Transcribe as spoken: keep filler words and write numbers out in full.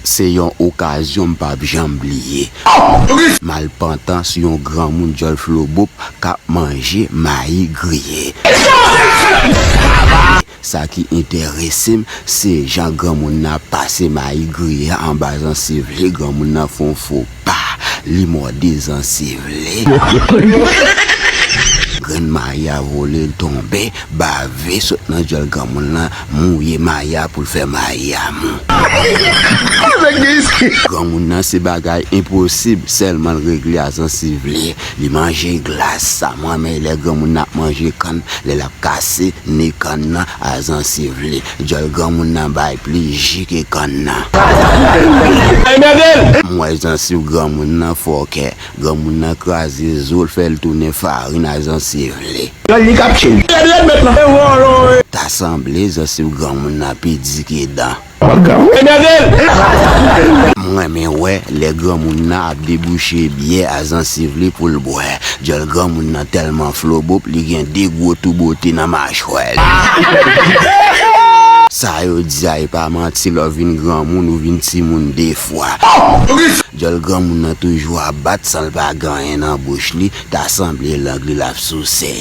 Se yon okazyon m p ap janm bliye. Malpantan sou yon granmoun djòl flobop k ap manje mayi griye. Sa ki enterese m, se jan granmoun nan ap pase mayi griye a anba zansiv li. Granmoun nan fè yon fo pa, li mòde zansiv li. Grenn mayi a vole, l tonbe, bave sot nan djòl granmoun nan, mouye mayi a pou l fè mayi a mou. Granmoun nan se bagay enposib, sèlman l regle a zansiv li. Li manje glas, sa m renmen lè granmoun nan ap manje kann, lè l ap kase ne kann nan a zansiv li. Djòl granmoun nan bay plis ji ke kann nan. M wè zansiv granmoun nan fòkè. Granmoun nan kraze zo l, fè l tounen farin a zansiv li. Djòl li k ap tchil. Ta sanble zansiv granmoun nan pi di ke dan. M renmen wè lè granmoun nan ap debouche byè a zansiv li pou l bwè. Djòl granmoun nan tèlman flobop, li gen de gwo tou bote nan machwè li. Sa yo di a, e pa manti, lè w vin granmoun, ou vin timoun de fwa. Djòl granmoun nan toujou ap bat san l pa gen anyen nan bouch li, ta sanble lang li l ap souse.